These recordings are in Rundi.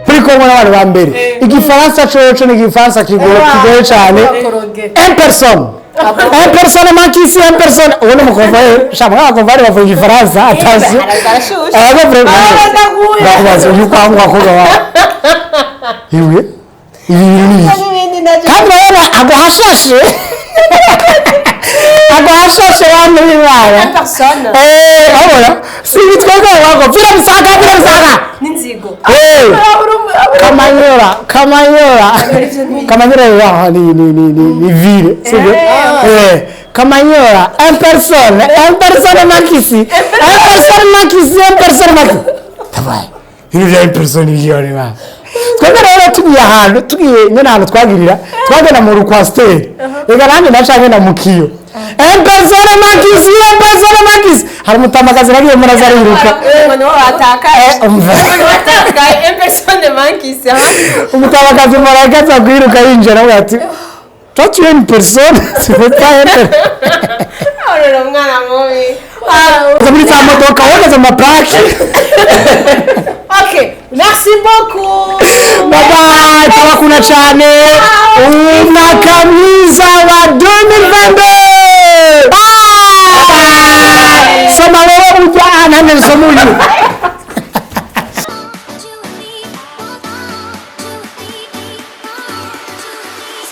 Muri Kongo n'abantu ba mbere, igifaransa coco ni igifaransa kigoye cyane. Un personne, un personne manque ici, un personne. Ubu ni umukonvoyeri sha, muri abakonvoyeri bavuga igifaransa, attention. Barashushe. Aba vraiment ndakubaza, uyu kwa mukobwa wawe iwe, ibi bintu ni iki? N'ibindi nabyo. Kandi urabona agwa hashashe, agwa hashashe, bantu b'Imana. Personne. Eh, urabona si ibitwenge wako, vira musaga, vira musaga. N'inzigo. Eh, Kamanyola, Kamanyola, Kamanyola yaho ni ville, sibyo? Eh, Kamanyola, un personne, un personne manque ici, un personne manque ici, un personne manque. Tabaye ibintu bya un personne byone ba. Twebwe rero tugiye ahantu, tugiye nyine ahantu twagirira, twagenda mu rukwasiteri, reka nanjye naca ngenda mu kiyo, un personne manque ici, un personne manque ici. Hari umutamakazi nagiye mbona aza ariruka. Ngo niwo batakaye. Eh, umva. Ngo batakaye, un personne manque ici. Umutamakazi marayika aza kwiruka yinjira, avuga ati: "Toi, tu es une personne, tu veux pas être." Urora umwana mubi. Uza muri za modoka uhagaze mu maparake. Ok, merci beaucoup. Bye bye, turabakunda cyane, umwaka mwiza wa 2022. Bye. Soma wowe ujya ahantu, soma uyu. You and me, one, two, three,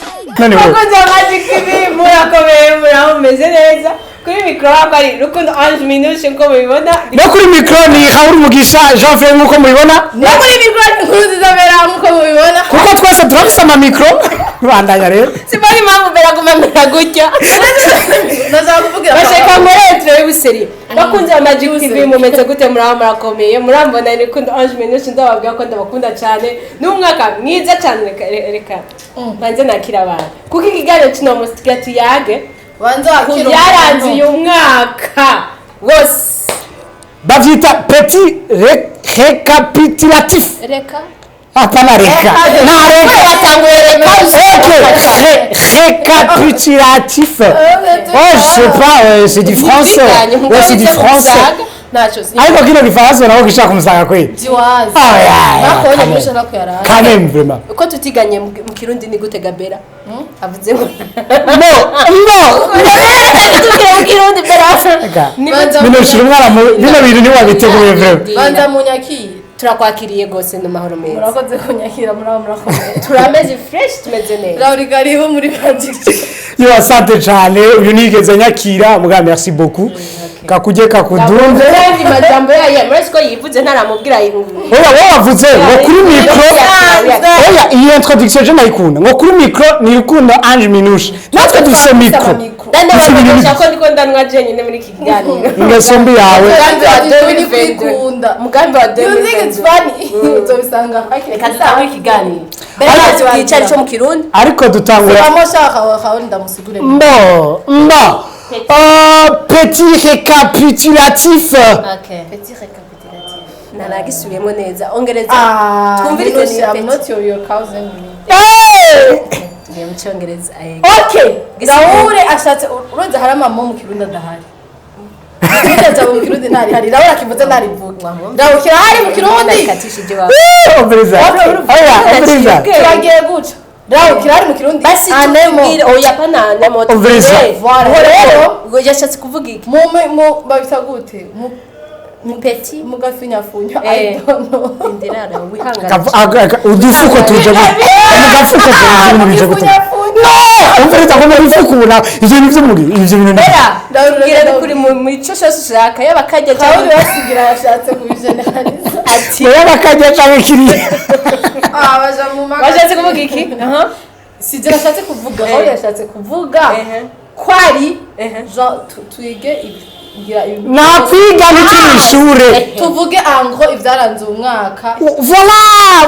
four. None wowe. Bakunzi ba Magic TV, murakomeye, muraho, mumeze neza? Kuri mikoro hako ari Rukundo Ange Minushe, nkuko mubibona. No kuri mikoro ni Raoul Mugisha Jean Frere, nk'uko mubibona. No kuri mikoro inkuru nziza Bera, nk'uko mubibona. Kuko twese turafise amamikoro, bandanya rero. Simbona impamvu Bera aguma amera gutya. Ndashaka kuvugira. Bashaka muri intro y'ubuseri. Bakunzi ba Magic TV, mumeze gute? Muraho, murakomeye? Murambona ni Rukundo Ange Minushe, ndababwira ko ndabakunda cyane, ni umwaka mwiza cyane. Reka banze nakira abantu, kuko ikiganiro kino munsi tugira tuyage Banza ku wakira byaranze umuntu. uyu mwaka wose. Bavyita petit récapitulatif. Reka. Hapana, reka na reka. Watanguye reka. Ok, récapitulatif. Oh, je sais pas, c'est du français. Ouais, c'est du français. Ntacyo. Ariko kino gifaransa nabo gishaka kumusaga kweli. Jiwazi. Ah, yeah, yeah, bakubonye quand même. muri shaka kuyarara. Quand même, vraiment. Uko tutiganye mu Kirundi ni gute, Gabera avuze ngo No, no. Tubwire mu Kirundi, Bera. Reka. Ni Banza. Bino shira umwana mu bino bintu ntiwabiteguye vraiment. Banza munyakire. Turakwakiriye rwose, ni amahoro meza. Murakoze kunyakira, muraba murakomeye? Turameze fresh, tumeze neza. Rauri, karibu muri Magic. Yo, asante cyane, uyu nigeze nyakira muga, merci beaucoup. Kakuje kakudumve. Kandi majambo yayo murazi ko yivuze ntaramubwira. Oya, wowe wavuze ngo kuri micro. Oya, iyi introduction je nayikunda, ngo kuri micro ni Rukundo Ange Minouche, natwe dufise micro. Ndababwira ko ndiko ndanywa jenyine muri iki kiganiro. Ingeso mbi yawe. Umugambi wa Turi 2022. kwikunda. Umugambi wa You think it's 2022. funny, uzobisanga hakiri. Reka dutangure ikiganiro. Mbere yacu icari cyo mu Kirundi. Ariko dutangura. Amo shaka Rauri ndamusigure. Mbo mbo, petit récapitulatif. Petit récapitulatif, naragisubiyemo neza, ongereza. Ah, Twumvirize. Minouche, Ni I'm petit. not your cousin. Hey! Tugiye mu Cyongereza. Okay, Raoul ashatse, uronze hari amamo mu Kirundi adahari. Kirundi ajya mu Kirundi ntari hari. Raoul akivuze ntarivuga. Raoul kirahari mu Kirundi. Katishije wawe. Umviriza, oya, umviriza. Turagiye guca. Raoul kirahari mu Kirundi. Basi Anemo. tubwire, oya, pana anemo. Umviriza. Voilà. Rero Ubwo yashatse kuvuga iki? Mu babita gute? Mu Ni petit. Mu gafinyafunya. Eh. I don't know. Indirara wihangane. Udufuko tuje mu gafuko tuje ibintu bije gute? No, umviriza, ngo mu bifuko ubu nawe ivyo bintu vyo mu ivyo bintu Bera, Raoul, tubwire Raoul. kuri mu mico cyose ushaka, yaba kajya Raoul cyangwa basigira yashatse kubigeneraliza. Ati oya, bakajya canke kiriya. Ah, baja mu maga. Washatse kuvuga iki? Aha. Si je nashatse kuvuga. Eh. Raoul yashatse kuvuga Ehe. kwari Ehe. Jean twige ngira Nakwiga ntituri ishure. Tuvuge en gros ibyaranze umwaka Voilà,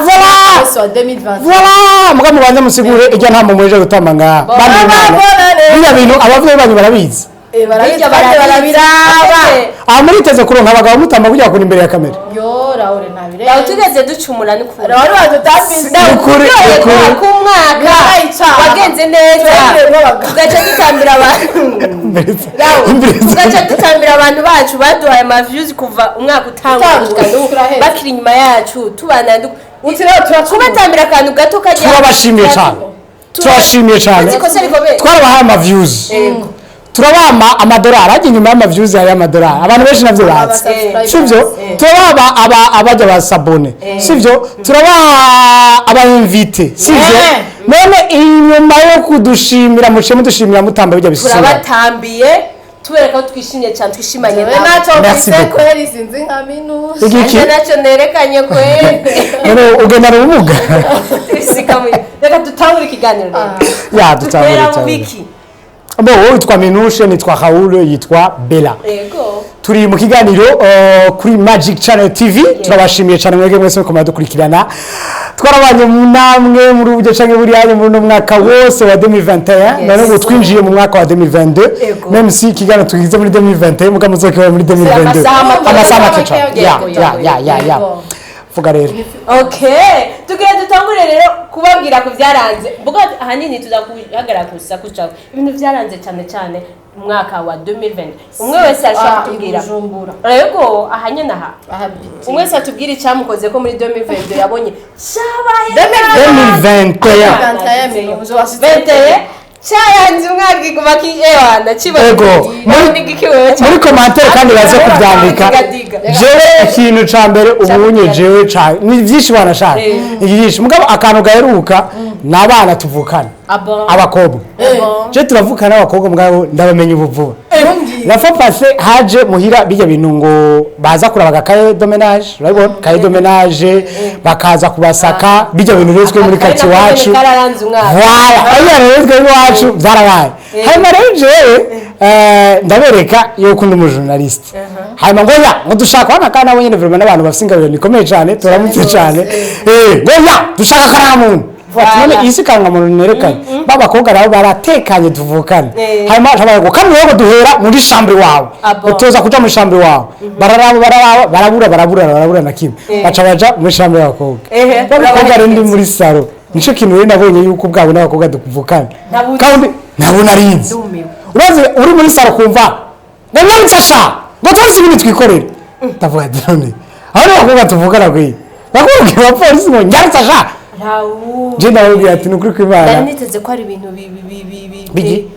voilà. wose wa 2020. Voilà, muga mubanze musigure irya nta muntu uje gutamba ngaha. Bandi Bonane. bana, biriya bintu abavyeyi banyu barabizi. Eh, barabizi. Hirya Kandi barabiraba. barabiraba. Aha muriteze kuronka abagabo mutamba kujya kuri imbere ya kamera. Yo, Raul, ntabire. Raul, tugeze ducumura n'ukuri. Raul wadutapinze. Ukuri, ukuri. K'umwaka Yabaye icyaha. wagenze neza, Twemerewe nk'abagabo. tugaca dutambira abantu. Imbere. Tugaca dutambira abantu bacu baduhaye ama views kuva umwaka utangura Utangura, gushika n'ubu, turaheza. bakiri inyuma yacu tubana Uti rero turacumura. kubatambira akantu gato kajya. Turabashimiye cyane, turabashimiye cyane. Uzi ikosa rikomeye. Twarabahaye ama views, turabaha amadolari ajya inyuma y'ama views, hariyo amadolari, abantu benshi nabyo bazi, sibyo? Turabaha abajya basabone, sibyo? Turabaha aba invité, sibyo? None inyuma yo kudushimira muciye mudushimira mutamba bijya bisura. Turabatambiye tubereka ko twishimye cyane, twishimanye Jewe nawe. ntacyo Merci mfise beaucoup. kweri, sinzi nka minusi. Igiki? Nanjye nacyo nerekanye kweri. None ugendana ubumuga? Reka dutangure ikiganiro rero. Ya, dutangure. Dutera mu Dutangure. biki? Bo, wowe witwa Minushe, nitwa Raoul, yitwa Bella. Yego. Turi mu kiganiro kuri Magic Channel TV. Turabashimiye cyane mwebwe mwese mukomeza dukurikirana. Twarabanye mu namwe muri uburyo canke buriya muri uno mwaka wose wa 2021. None ubu twinjiye mu mwaka wa 2022. Même si ikiganiro tugize muri 2021, muga muzokibona muri 2022. Amasaha make. Amasaha make cyane. Yego, Ya. Yego, Ya, ya, ya, ya. Yego. Vuga rero. Okay, tugira dutangure rero kubabwira ku byaranze mbuga. Ahanini tuza kuhagarara ku saku cawe, ibintu byaranze cyane cyane umwaka wa 2020. Umwe wese arashobora kutubwira. Bujumbura. Yego, aha nyene aha. Aha biti. Umwe wese atubwira icyamukoze ko muri 2022 yabonye cyabaye. 2021. 21 washitse. 21 cyaranze umwaka iguma ki ewana kibona. Ego. Muri commentaire kandi baze kubyandika. Diga, diga. Jewe ikintu ca mbere ubunye jewe ca ni byinshi banashaka, byinshi, mugabo akantu gaheruka ni abana tuvukana. Abo. Abakobwa je turavukana abakobwa, mugabo ndabamenya ubu vuba. La fois passée haje muhira bijya bintu ngo baza kuraba agakaye de ménage, urabibona cahier de ménage, bakaza kubasaka bijya bintu rero twe muri Akakaye quartier nako nyene iwacu. kararanze umwaka. Voilà, ariya rero twe iwacu byarabaye. Hanyuma rero jewe ndabereka yuko ndi umujournaliste, hanyuma ngo ya ngo dushaka hano kandi nabo nyene vraiment n'abantu bafite ingabire ikomeye cyane, turamutse cyane, ngo ya dushaka karangamuntu. Ati none iyi si karangamuntu nerekanye b'abakobwa nabo baratekanye tuvukane. Hanyuma habaye ngo kandi rero duhera muri chambre wawe. Abo. Utoza kuja muri chambre wawe, bararaba bararaba, barabura barabura barabura na kimwe, baca baja muri chambre y'abakobwa. B'abakobwa rero ndi muri salon, nico kintu rero nabonye yuko ubwabo n'abakobwa duvukana. Ntabuzi. Kandi ntabwo narinzi. Ndumiwe. Urazi uri muri salon kumva ngo nyarutse sha, ngo tuzi ibintu twikorera. Ndavuga ati none aho ni abakobwa tuvukana kwiye bakubwira abapolisi ngo nyarutse sha. Raoul. Je ndababwira ati ni ukuri kw'Imana. Nari niteze ko ari ibintu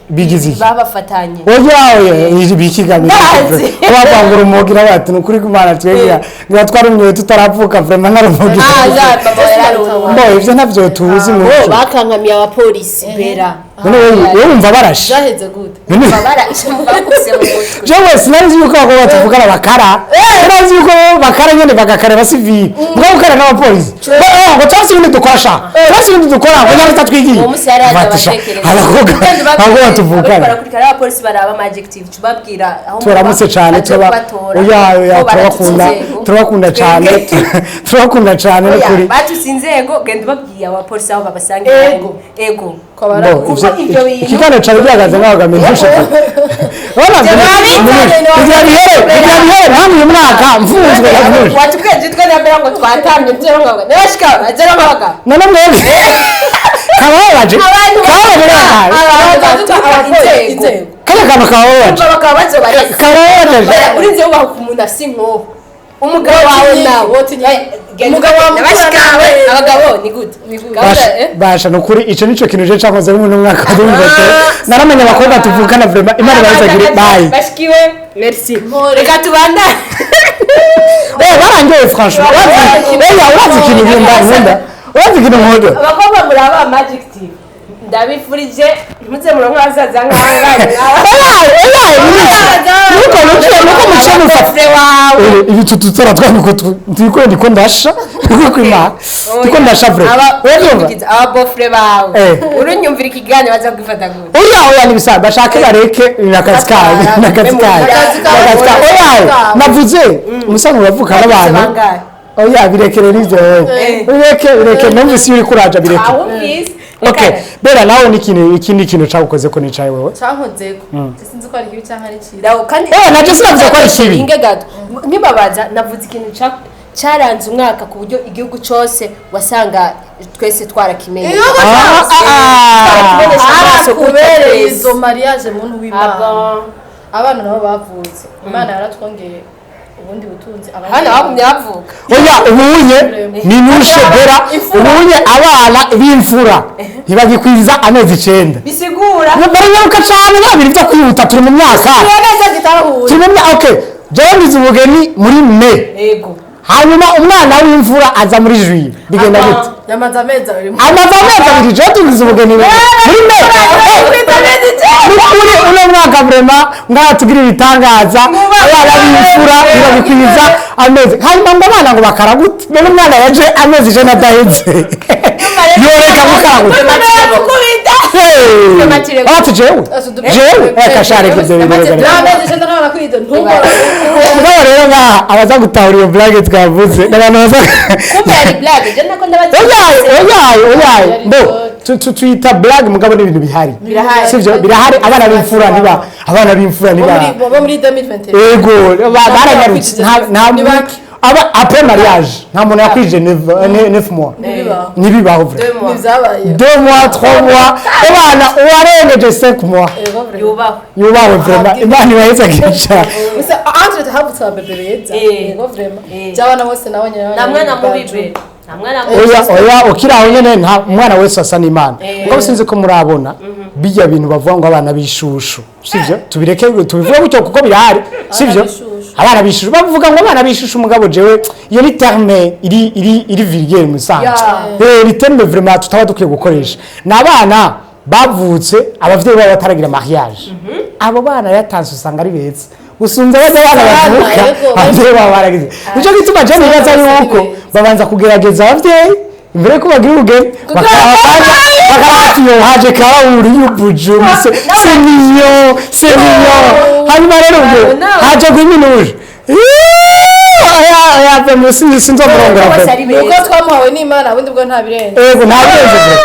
Bigize iki? babafatanye. Oya oya, bikigamira Ndazi. kuba ngo urumogi n'abati, ni ukuri kw'Imana twebwe niba twarumye tutaravuka vraiment nta rumogi. Ah, ja, papa yararuwe. Mbo ivyo ntavyo tuzi mu Bo muco. bakankamiye abapolisi bera. None wewe wumva barashe? Byaheze gute? Barashe bakuse mu mutwe. Jewe sinari yuko abakobwa tuvugana bakara, sinari yuko bakara nyene bagakara abasivili, mbwa gukara n'abapolisi ngo twasi ibintu dukora sha, twasi ibintu dukora ngo nyarutsa twigiye. Uwo munsi yari yaje Batisha, abatekereza. abakobwa tuvukana. Barakurikira abapolisi baraba Magic TV, tubabwira aho Turamutse cyane. baje Tuba kubatora. oya oya. Bo baratutse Turabakunda. inzego. Turabakunda cyane, turabakunda cyane n'ukuri. Batutse inzego, genda ubabwiye abapolisi aho babasanga. Ego. Ego. Bo, Kuko ivyo bintu ikiganiro cyari gihagaze nk'aho gamenyesha. Kugira bihere, kugira bihere, ntabwo uyu mwaka mfunzwe navuje. Watubwiye jitwe na mbere ngo twatamye tuzero nk'abagabo nabashika bazero nk'abagabo. None mwebwe kababaje. Abantu kababaje nabi. Abantu batuka Abapolisi, inzego. inzego. Kariya kantu kababaje. Kumva bakaba bazobareka. Kababaje. Urinze wubaha ku muntu afise inkoho umugabo wawe nawe. Umugabo wawe nabashikawe nawe. abagabo ni gute gahunda? Basha nukuri ico nico kintu je cakoze muri uno mwaka wa 2021, naramenye abakobwa tuvukana vraiment, Imana ibahezagire, bye. Bashikiwe, merci, reka tubandane. Barangiye franchement. Urazi oya, urazi ikintu nkunda, nkunda, urazi ikintu nkunda. Abakobwa muraba Magic TV, ndabifurije ntimuze muronke abasaza nkawe banyu nkawe. Oya oya, nuko nuko nuko muciye mufata Abafure wawe. Ibi tutura twanyu ndiko ndiko ndasha, ndiko kwima, ndiko ndasha vraiment. Urabyumva? Ababofure bawe urunyumvira ikiganiro baza kwifata gute? Oya oya, nibisanzwe, bashake bareke, ni akazi kayo, ni akazi kayo. Akazi Ni akazi kayo. Oya, navuze umusanzu uravuka n'abantu. Bangahe? Oya, birekere n'ivyo wewe, bireke, bireke. Numvise iyo uriko uraja, bireke. Awumvise. Okay, Bera, nawe ni ikintu, ikindi kintu cagukoze ko nicaye wewe? Cankozeko, sinzi ko ari kibi canke ari ciza. Rawo kandi. Eh, naje sinavuze ko ari kibi. Inge gato, nkibabaza, navuze ikintu cyaranze umwaka ku buryo igihugu cyose wasanga twese twarakimenye. Igihugu Ah, cyose. ah, ah. Twarakibonesha amaso kuri Harakubereye twese. izo mariage, muntu w'Imana. Aba- Abana nabo bavutse, Imana yaratwongeye ubundi butunzi. Hano bagumye bavuka. Oya, ubunye Minushe, Bera, ubunye abana b'imfura ntibagikwiza amezi 9. Bisigura Baranyaruka cane, nta bintu vyo kwihuta, turi mu myaka neza gitahuye. Turi mu myaka, okay, jewe ngize ubugeni muri mai, yego, hanyuma umwana w'imfura aza muri juillet, bigenda gute? Yamaze amezi 2. Amaze amezi 2. Jewe tugize ubugeni muri mai. Ni kuri uno mwaka vraiment ngaha tugira ibitangaza, abana b'imfura ntibabikwiza amezi, hanyuma ngo abana ngo bakara gute? None umwana yaje amezi 100 adaheze, yoreka gukara gute? Prématuré. Ati jewe, jewe reka shareka ibyo bintu, reka, reka. Amezi 9 ntabona kwiga ntugora. Mugabo rero ngaha abaza gutahura iyo blague twavuze n'abantu baza Kumbe yari blague, je nako ndabaza. Oyaye, oyaye, oyaye, mbo tuyita blague, mugabo ni ibintu bihari. Birahari. Sivyo? Birahari. Abana b'imfura ntiba, abana b'imfura ntiba Bo muri 2021. Ego, baranyarutse, nta Ni bake. Aba après mariage nta muntu yakwije 9 mois. Ntibibaho. Ntibibaho vraiment. Mois. Ntibyabaye. 2 mois, 3 mois, abana uwarengeje 5 mois Ego vraiment. Yubahwe. Yubahwe vraiment, Imana ibaheze akicara. Gusa entre havutse ababebe beza. Ego vraiment. By'abana bose nabonye. Nta mwana mubi be, nta mwana mubi. Oya, oya, ukiri aho nyene nta umwana wese asa n'Imana. Kuko sinzi ko murabona bijya bintu bavuga ngo abana b'ishushu, sivyo? Tubireke tubivuge gutyo kuko birahari, sivyo? B'ishushu. Abana b'ishushu, bavuga ngo abana b'ishushu, mugabo jewe iyo ni terme iri vulgaire musanzwe. Ni terme vraiment tutaba dukwiye gukoresha. Ni abana bavutse abavyeyi babo bataragira mariage. Abo bana yatanze usanga ari beza gusumbya bajya abana bavuka abavyeyi babo baragize. Nico gituma je nibaza yuko babanza kugerageza abavyeyi imbere yuko bagira ubugeni, bakaba yo haje karawuri y'ubuju, c'est mignon, c'est mignon. Hanyuma rero ubwo haje guminuje, oya, oya, sinzomurongora. Bose ari Nuko beza. twamuhawe n'Imana, ubundi bwo nta birenze. Ego, nta birenze bro,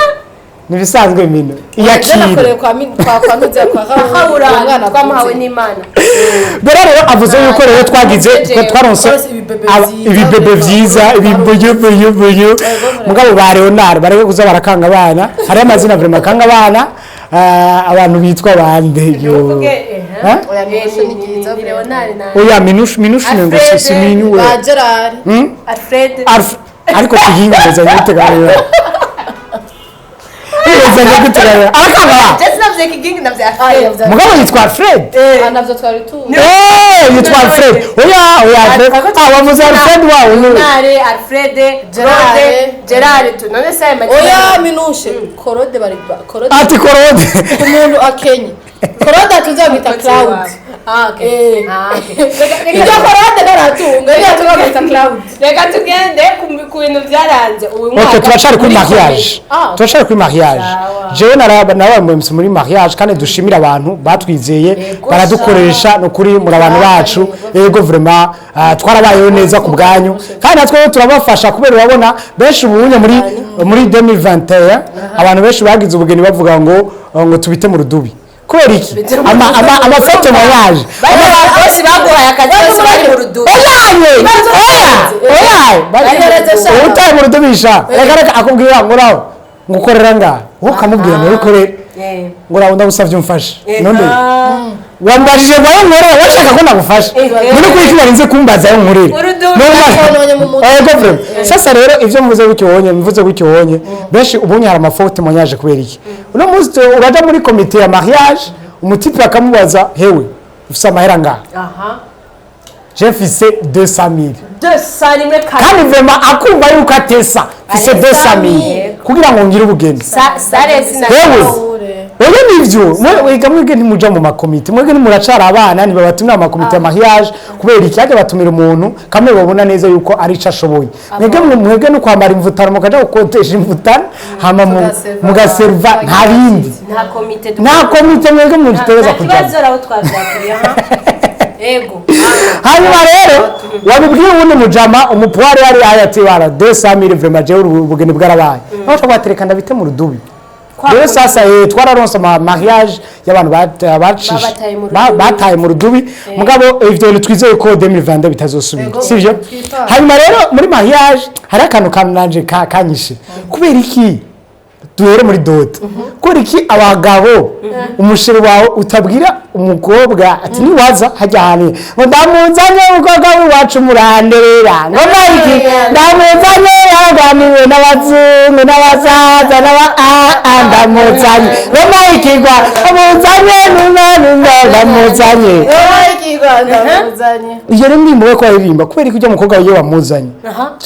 nibisanzwe mino Je nakorewe iyakire. kwa Nuze, kwa Kahura umwana twamuhawe avutse. n'Imana. Bera rero avuze yuko rero twagize twaronse Twaronse ibibebe vyiza, ibibebe vyiza, ibibuyubuyubuyu. Mugabo ba Leonard bareke kuza barakanga abana. Hariho amazina vraiment akanga abana, abantu bitwa bande yo? Uvuge. Eh? Oya, Minushe ni ryiza. Ni Leonard na Oya, Minushe, Minushe ngo si Minu we. Ba Gerard. Alfred. Ariko kiginga ngezanye gute rero? Ngezanye gute rero? Arakanga abana. Je sinavuze kigingi, navuze Ah, Alfred. yavuze. Mugabo yitwa Alfred. Ah, navyo twari tuzi. Eh, yitwa Alfred. Oya, oya, Alfred. Ah, wavuze Alfred wawe ni Leonard, Alfred, Gerard. Gerard, Gerard tu none se ayo mazina. Oya, Minushe, Korode bari Korode. Ati Korode. Umuntu akenye Korode atunze bamwita Cloud. Ah, okay. Eh. Ah, okay. Reka- Iryo Korode ntaratunga, iryo atunga bamwita Cloud. Reka tugende ku bintu byaranze uyu mwaka. Ok, turacari kuri muri mariage. Ah, ok. Turacari kuri mariage. Sawa. Jewe narabaye muri mariage, kandi dushimira abantu batwizeye baradukoresha. No kuri muri abantu bacu, yego vraiment, twarabayeho neza ku bwanyu, kandi natwe rero turabafasha kubera urabona benshi ubunye muri 2021 abantu benshi bagize ubugeni bavuga ngo tubite mu rudubi. Kubera iki? Amafoto mariage. Bose baguhaye akazi, bose bari mu rudubi. Oyaye, oya, oyaye. Bahereze sha. Utaye mu rudubisha, reka, reka, akubwira ngo uraho ngo ukorera ngaha, wowe ukamubwira ngo ukorere ngo uraho ndagusavye umfashe. None wambajije ngo ayo nkorera, washaka ko nagufasha, none kuri iki warinze kumbaza ayo nkorera? Urudubi. Kononye mu mutwe. Ego vraiment. Sasa rero ivyo mvuze gutyo wonye, mvuze gutyo wonye, benshi ubunye hari ama faux témoignages. Kubera iki? Uno munsi uraja muri komite ya mariage, umutipe akamubaza: "Hewe, ufise amahera ngaha?" Aha. "Je mfise 200 000." 200 rimwe kabiri. Kandi vraiment akumva yuko atesa: "Mfise 200 000 kugira ngo ngire ubugeni." Sare sina. Hewe, oya, nivyo mwega, mwebwe ntimuja mu makomite, mwebwe ntimuracara abana, ntibabatumira mu makomite ya mariage. Kubera iki? Hajya batumira umuntu kamwe babona neza yuko ari ico ashoboye. Mwebwe mwebwe no kwambara imvutano, mukaja gukodesha imvutano, hama Tugaserva. mugaserva, nta bindi. Nta komite. Nta komite mwebwe mutegereza Nta kujamo. kibazo, aho twabyakiriye aha. Ego. Hanyuma rero wabibwiye uwundi mujama umupuwari yari aya ati bara 200,000, vraiment jewe ubugeni bwarabaye, aho twabatereka ndabite mu rudubi. Rero sasa twararonse ama mariage y'abantu bacishe Babataye mu rudubi. Bataye mu rudubi. Mugabo ivyo bintu twizeye ko 2022 bitazosubira. Ego, sivyo? twifashe. Hanyuma rero muri mariage hari akantu kananje kanyishe. Kubera iki duhere muri dot? Kubera iki abagabo, umusheri wawe utabwira umukobwa ati niwaza hajya ahantu ngo ndamuzanye umukobwa w'iwacu muranderera, ngo Mike ndamuzanye yarwaniwe n'abazungu n'abasaza n'aba aa, ndamuzanye ngo Mike gwa ndamuzanye n'umwana ndamuzanye. Iyo rero ndirimbo we ko aririmba, kubera ko ujya mukobwa wiwe wamuzanye,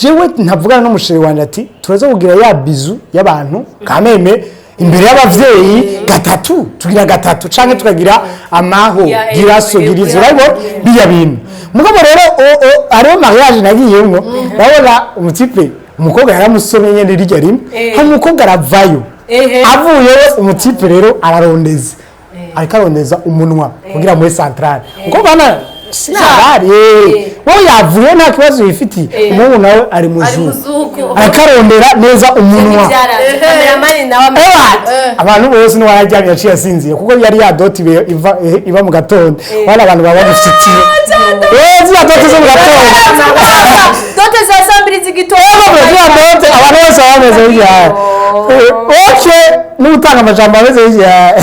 jewe ntavugana n'umusheri wanjye ati turaza kugira ya bisou y'abantu kameme imbere y'abavyeyi gatatu, tugira gatatu canke tukagira amaho Ya, gira so gira izo, urabona biya bintu. Mugabo rero hariho mariage nagiyemwo, urabona umutipe umukobwa yaramusomye nyene rirya rimwe, hanyuma umukobwa aravayo. Avuyeyo umutipe rero ararondeza, ariko arondeza umunwa kugira muri centrale umukobwa na sinabari wowe yavuye nta kibazo yifitiye, umuhungu nawe ari muzungu. Muzuku. Arakarondera neza umunwa. Byaranze kameramani nawe. Ewa, abantu bose niwararyamye yaciye asinziye kuko yari ya dot iva iba mu gatondo. Wala abantu baba bagufitiye ziriya dot zo mu gatondo. Dot za saa 2 z'igitondo. Ziriya dot abantu bose baba bameze gutya. Okay, n'utanga amajambo ameze gutya.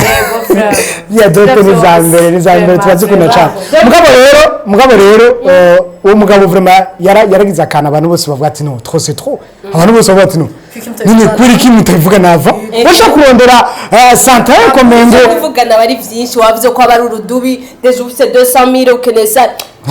Ziriya dot ni za mbere, ni za mbere, turazikunda cyane. Mugabo rero uwo mugabo vraiment yaragize akantu abantu bose bavuga ati no, trop c'est trop. Abantu bose bavuga ati no, nyine kuri iki mutabivuga nava bashaka kurondera centrale komengo. Kuvugana aba ari byinshi, wavuze ko aba ari urudubi, déjà ufite 200,000 ukeneye sa.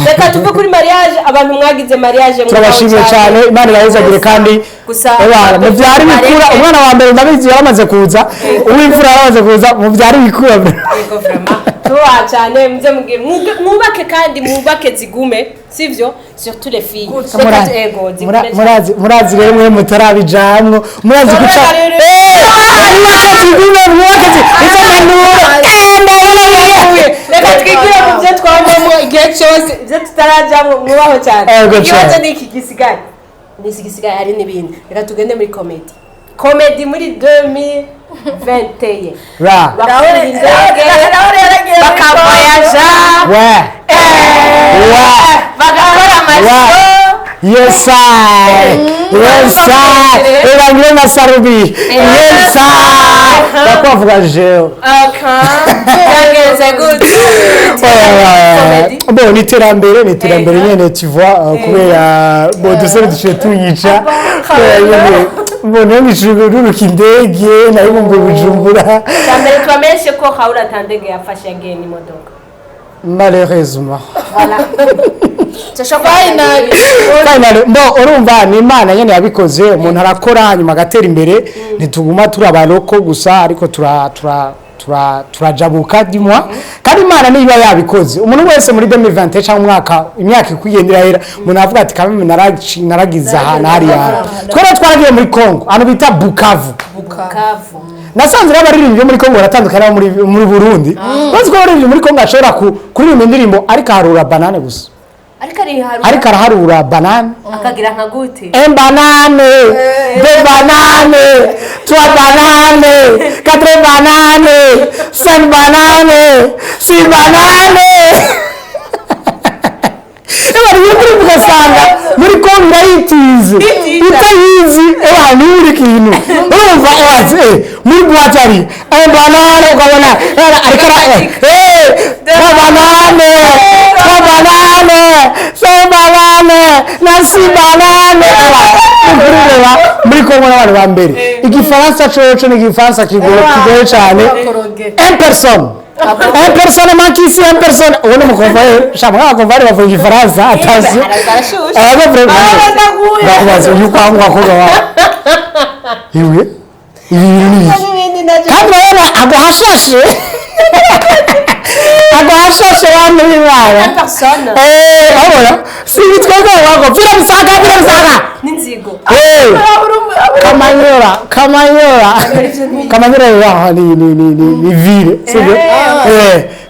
Reka tuve kuri mariage. Abantu mwagize mariage mwaho. Turabashimiye cyane, Imana ibahezagire kandi Gusa ebana mubyara ibikura. Umwana wa mbere ndabizi yaramaze kuza, uw'imfura yaramaze kuza, mubyara ibikura. Yego, vraiment tubaha cyane. Muze mubwire mwubake kandi mwubake zigume, sivyo? Surtout les filles. Reka ego zigume cyane. Murazi rero mwe mutarabijamwo, murazi guca. Rero- Mwubake zigume, mwubake izo mpanuro. Reka twigire mu byo twabamo igihe cyose, ibyo tutarajyamo. Mwubaho cyane. Ego Ikibazo cyane. ni iki gisigaye, ni iki gisigaye? Hari n'ibindi. Reka tugende muri comedy. Comedy muri 2021 Ra bakurira indege, bakavoyaja, we we bagakora amashow. Yes I, yes I, irangire na sarubi, yes I, bakwavuga jewe. Byagenze gute? Comedy. Bon, ni iterambere, ni iterambere nyene, tu vois, kubera bon dusore duciye tunyica. Kubera nyene bon niyo ngicururuka indege nayo ngo Bujumbura. Cya mbere tubamenyeshe ko Raoul atandege yafashe, yagiye n'imodoka. Malheureusement. Voilà. Finally. Finally, bon urumva ni Imana nyene yabikoze. Umuntu arakora hanyuma agatera imbere, ntituguma turi abaroko gusa, ariko tura tura tura turajabuka dimwa. Kandi Imana niba yabikoze, umuntu wese muri 2021 cyangwa umwaka, imyaka ikugenda irahera, umuntu avuga ati kameme naragize ahantu hariya. Twari twaragiye muri Congo ahantu bita Bukavu. Bukavu. Nasanze rero abaririmbyi bo muri Congo baratandukanye n'abo muri Burundi. Bazi ko abaririmbyi muri Congo ashobora kuririmba indirimbo ariko aharura banane gusa. Ariko ari haru. Ariko araharura banane. Akagira nka gute? Un banane, deux bananes, trois bananes, quatre bananes, cinq bananes, six bananes. Eba niyo kuri ugasanga muri Kongo irayitize utayizi, eba nturi kintu urumva. Eba muri boîte ari un banane, ukabona ariko ara trois bananes, trois bananes, cinq bananes na six bananes. Eba ureba muri Kongo n'abantu ba mbere igifaransa coco ni igifaransa kigoye cyane. Un personne, un personne manque ici, un personne. Ubu ni umukonvoyeri shaka, nk'abakonvoyeri bavuga igifaransa, attention. Arashushe. Aba vraiment ndakubaza, uyu kwa mukobwa wawe iwe ibi bintu ni iki? Kandi urabona agwa hashashe, agwa hashashe, bantu b'Imana. Personne. Urabona si ibi twebwe wako vira bisaga, vira bisaga. N'inzigo. Kamanyora, Kamanyora, Kamanyora yaho ni ville, sibyo?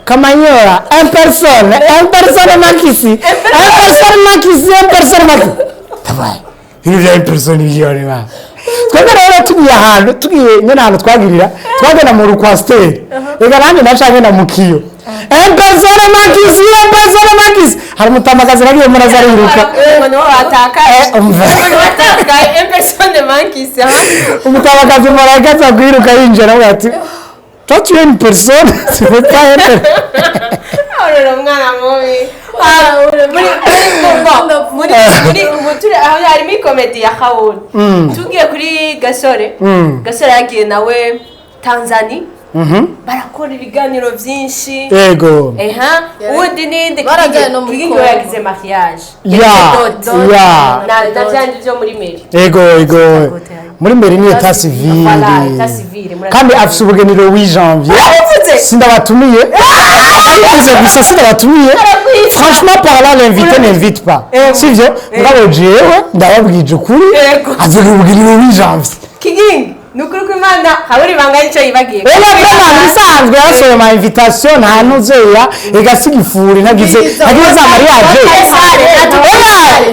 Kamanyola, un personne, un personne manque ici, un personne manque ici, un personne manque. Tabaye. Ibintu bya un personne byone ba. Twebwe rero tugiye ahantu, tugiye nyene ahantu twagirira, twagenda mu rukwasiteri. Ega nanjye naca ngenda mu kiyo. Un personne manque ici, un personne manque ici. Hari umutamakazi nagiye mbona aza ariruka. Umuntu watakaye. Umva. Umuntu watakaye, un personne manque ici, hein? Umutamakazi marayika aza kwiruka yinjira avuga ati: "Toi, tu es une personne, tu peux pas être." Urora umwana mubi. Ah, muri muri turi aho harimo ikomedi ya Raoul. Tugiye kuri Gasore. Gasore yagiye nawe Tanzania. Barakora ibiganiro byinshi. Eha, uwundi ninde? Barajyanye no muri Kigingi Congo. yagize mariage. Ya. Na byandi byo muri mairie. Ego, muri mbere ni état civil. Voilà, état civil. Kandi afise ubugeni le 8 janvier. Arabivuze? Sindabatumiye, arabivuze gusa, sindabatumiye. Arabwiza. Franchement parlant, l'invité n'invite pas, sivyo? Mugabo jewe ndababwije ukuri, azogira ubugeni le 8 janvier. Kigingi, ni ukuri ko Imana habura ibanga y'icyo yibagiye. Oya, vraiment, bisanzwe yasohoye ama invitation, nta nuzeya igasiga ifuri, ntagize ntagize za mariage.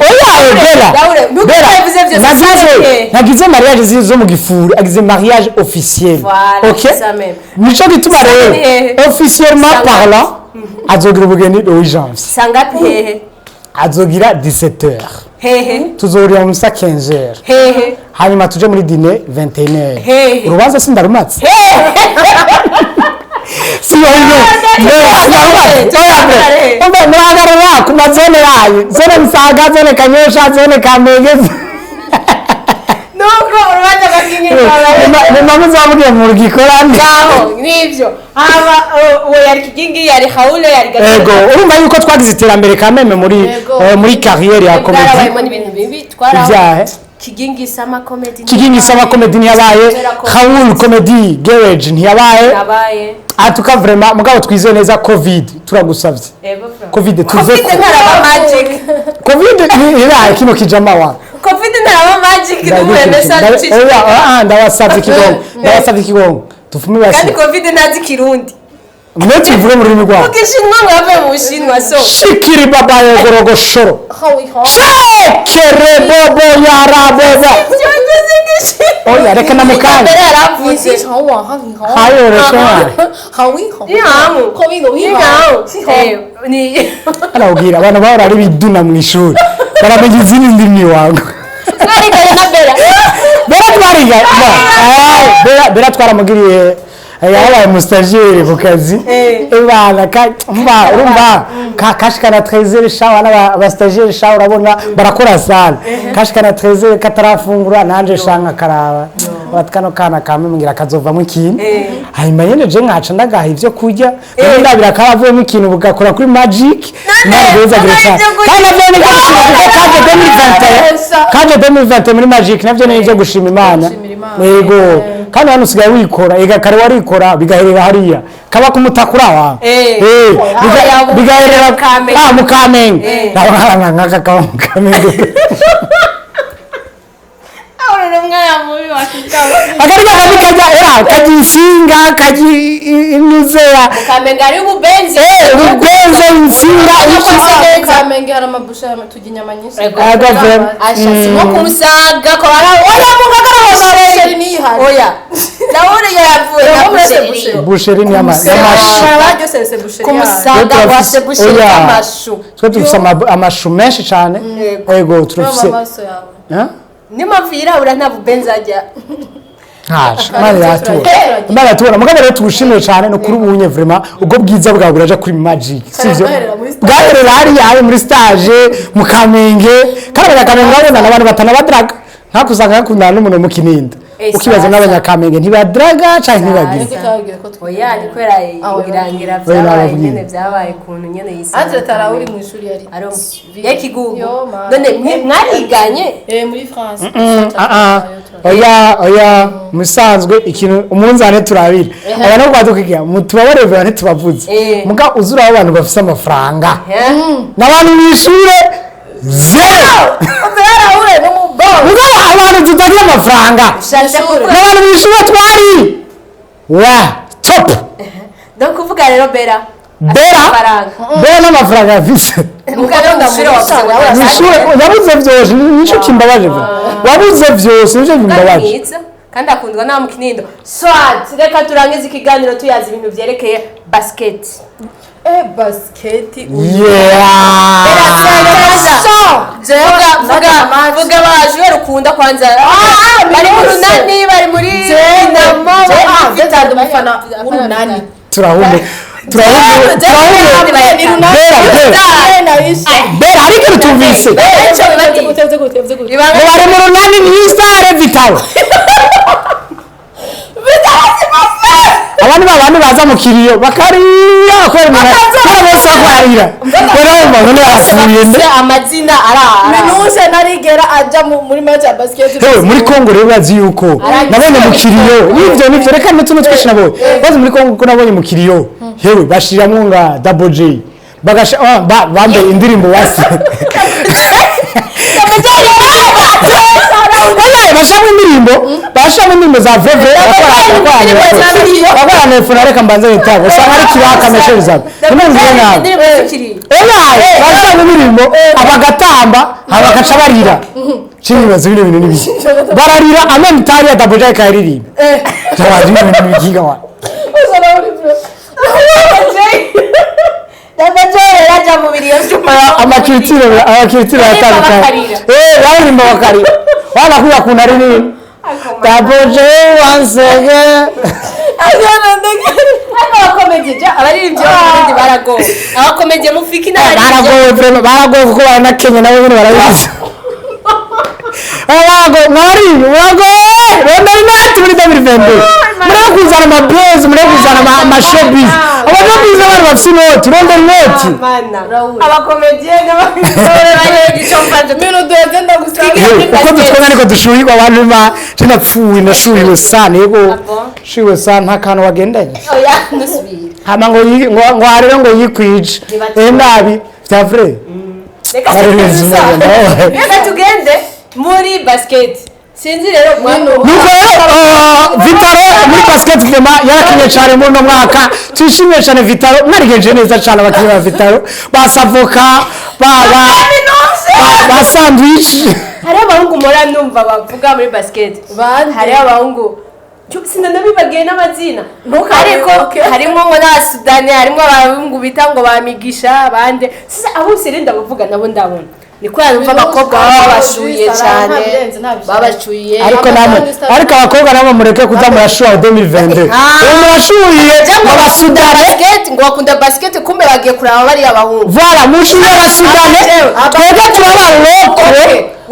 Oya, Bella. Laure, nuko Bella, yavuze byose, nagize sinzi. Nagize mariage zo mu gifuri, agize mariage officiel. Voilà, OK. c'est ça même. Nico gituma rero Hehe. officiellement Sanga. parlant azogira ubugeni le 8 janvier. Sangapi, hehe? Azogira 17h. Hehe? Tuzohurira mu misa 15h. Hehe? Hanyuma tuje muri dîner 21h. Hehe. Urubanza sindarumatse, siyo yo Hehe. umva, murahagarara ku mazone yayo: zone Musaga, zone Kanyosha, zone Kamenge. Nuko urubanza rwa Kigingi rwabaye. Muma muzamugiye mu gikorane. Ngaho nibyo haba uwo yari Kigingi, yari Haule, yari Gasore. Ego, urumva yuko twagize iterambere kameme muri Yego. muri carrière ya comédie. Bwarabayemo n'ibintu bibi twara. Ibyahe? Kigingi Sama Comedy. Kigingi Sama Comedy ntiyabaye. Raoul Comedy Garage ntiyabaye. Yabaye. En tout cas, vraiment, mugabo twizeye neza. Covid, turagusavye. Ego fra. Covid tuve. Covid ntaraba magic. Covid iraye kino kijama wa. Covid ntaraba magic n'umuhe message ucishije. Oya, ah, ndabasavye ikigongo, ndabasavye ikigongo, tufume basi. Kandi Covid ntazi Kirundi. Mwe tuvuge mu rurimi rwabo. Ubushinwa, ngo yavuye mu Bushinwa, so Shikiri baba yogorogoshoro. Shekere bobo yarabobo. Oya, reka namukanya. Mbere yaravuze. Hayoroshe. Ni Arabwira abantu bahora ari biduna mu ishuri, baramenya izindi ndimi wangu. Mwariganye na Bera? Bera twariga. Bera, Bera twaramugiriye, yabaye umustagiaire ku kazi. Bana umva, urumva kashikana 13 shawa n'aba stagiaire sha, urabona barakora sana, kashikana 13 katarafungura, nanje sha nkakaraba bati kano kana kamwe mbwira kazovamo ikintu. Hanyuma nyene je nkaca ndagaha ivyo kurya, rero ndabira karavuyemo ikintu, bugakora kuri Magic. Nabeza none cyane. ivyo kurya. Kandi navyo ni ibyo gushima, kuko kaje 2021, kaje 2020 muri Magic, navyo ni ibyo gushima Imana. Gushimira Imana. Yego, kandi hano usigaye wikora ega, kare warikora bigaherera hariya kaba kumutakura wawe. Bigaherera Mu Kamenge. Ah, mu Kamenge. Ndabona nk'aka kaba mu Kamenge. Urora umwana mubi wakitaba. Akari kakabi kajya era kajya insinga, kajya inuzeya. Kamenge ari ububenzi. Ububenze, insinga, iki. Kamenge hari amabusha, turya inyama nyinshi. Ego. Ego, vraiment. Asha, si nko kumusaga ko ara oya mugagara. Busheri niyo ihari. Oya, ndabona yavuye na Oya, busheri. busheri. Busheri ni y'amashi. Baryoserese busheri. Kumusaga Twe wase busheri. Oya. Amashu. Twe dufise amashu menshi cyane. Ego, turafise. Amaso yawe. Eh? Niyo mpamvu yirabura, nta bubenzi ajya. Ntaje Imana yatura, Imana yatura. Mugabo rero tugushimiye cyane no kuri ubunye, vraiment, ubwo bwiza bwawe buraja kuri Magic, sivyo? Bwaherera muri stage. Bwaherera hariya hari muri stage mu Kamenge. Kandi abanyakamenge urabona ni abantu batanabadraga, ntakusanga bakundana n'umuntu mu Kininda. Eh, Ukibaza sasa. n'abanyakamenge ntibadraga canke ntibagira. Ariko twababwiye ko twiga. Oya, ni kubera irangira Oya, byabaye. nababwiye. Nyene byabaye ukuntu nyene yisanga. Andre Tara uri mu ishuri yari. Ari yakigugu. Yo, ma. None mwariganye? Eh, muri France. Ah, ah. Oya, oya, musanzwe ikintu umunzane turabira abantu kwadukiga mutubabarevera ntitubavuze. Muga uzura abantu bafise amafaranga n'abantu bishure zero. Yarahure n'umugore. Mugabo abantu tutagira amafaranga Ushatse kuvuga n'abantu bishure twari wa top. Donc kuvuga rero Bera. Bera. Amafaranga. Bera n'amafaranga yafise. Mugabo umushure wavuze ngo Nishure yabuze vyose, nico kimbabaje vyo. Wabuze vyose, nico kandi kimbabaje. mwiza kandi akundwa n'aba mu Kinindo. Swat, reka turangize ikiganiro tuyaza ibintu vyerekeye basket. Basket. Yeah. Vuga, vuga, vuga abajure ukunda kwanza. Bari mu Runani, bari muri Dinamo, bari muri Jewe umufana w'Urunani. Turahumbe. Turahumbe. Turahumbe. Bera, Bera. Bera, hari ikintu tumvise. Ngo bari mu Runani ni Star Vitalo. Abandi babandi baza mu kiriyo bakarira bakora umuntu kubera bose bakwarira urumva none barapfuye nde. Bafise amazina arara. Minuse narigera aja muri match ya basket. Hewe muri Kongo rero bazi yuko nabonye mu kiriyo nivyo nivyo, reka n'utuntu twinshi nabonye bazi muri Kongo ko nabonye mu kiriyo, hewe bashiramwo nga Double J bagasha bambaye indirimbo wasi. Oya, bashiramo indirimbo, bashiramo indirimbo za veve bakora nefuna, reka mbanze nitabo usanga ari kibaka mesheri zawe nimumvire nabi. Indirimbo zikiriyo. Oya, bashiramo indirimbo abagatamba abagaca barira, cinibaza bino bintu n'ibiki bararira amemutari ya Double J ikayaririmba. Tabazi bino bintu n'ibikiga wa. Yaraja mu biriyo vy'umara. Amakiritiro, amakiritiro aratandukanye. Bakarira. Baririmba bakarira wana kuya kuntu ari nini Double J once again. Ariko abakomedi ja abaririmbyi b'abarundi baragowe. Abakomedi mufiki n'abaririmbyi. Baragowe vraiment, baragowe kuko baranakenya nabo nyene barabizi. Baragowe mwari, muragowe rondera inoti muri 2022, mureke kuzana amabezi, mureke kuzana amashowbiz, amashowbiz abantu bafise inoti, rondera inoti. Mana. Abakomediye n'abaririmbyi icyo mfanje. Minu duheze ndagusaba. Hey, uko dutwenga niko dushuhirwa abantu ba je napfuye nashuhiwe sana yego. Abo. Shuhiwe sana nta kantu wagendanye. Oya, nusubire. Hama ngo ngo arere ngo yikwije. Nibatware. Nabi vya vrai. Reka Barirenze umwana. Reka tugende muri basket. Sinzi rero Nuko rero Vitaro muri basket vraiment yarakinye cyane muri uno mwaka, twishimiye cyane Vitaro, mwarigenje neza cyane abakinnyi ba Vitaro, ba savoka, ba sandwich. Hariho abahungu mpora numva bavuga muri basket. Bande? Hariho abahungu sinanabibagiye n'amazina. Ntukabe, ariko okay. harimo ngo n'abasudani, harimo abahungu bita ngo bamigisha bande. Sasa aho rero ndabavuga nabo ndabona ni kubera numva abakobwa baba babashuye cyane, babashuye. Ariko namwe, ariko abakobwa namwe mureke kuza murashuha 2022. Ubu murashuhiye abasudani. Basket ngo bakunda basket, kumbe bagiye kuraba bariya bahungu. Voilà, mushuhiye abasudani, twebwe turabaroko.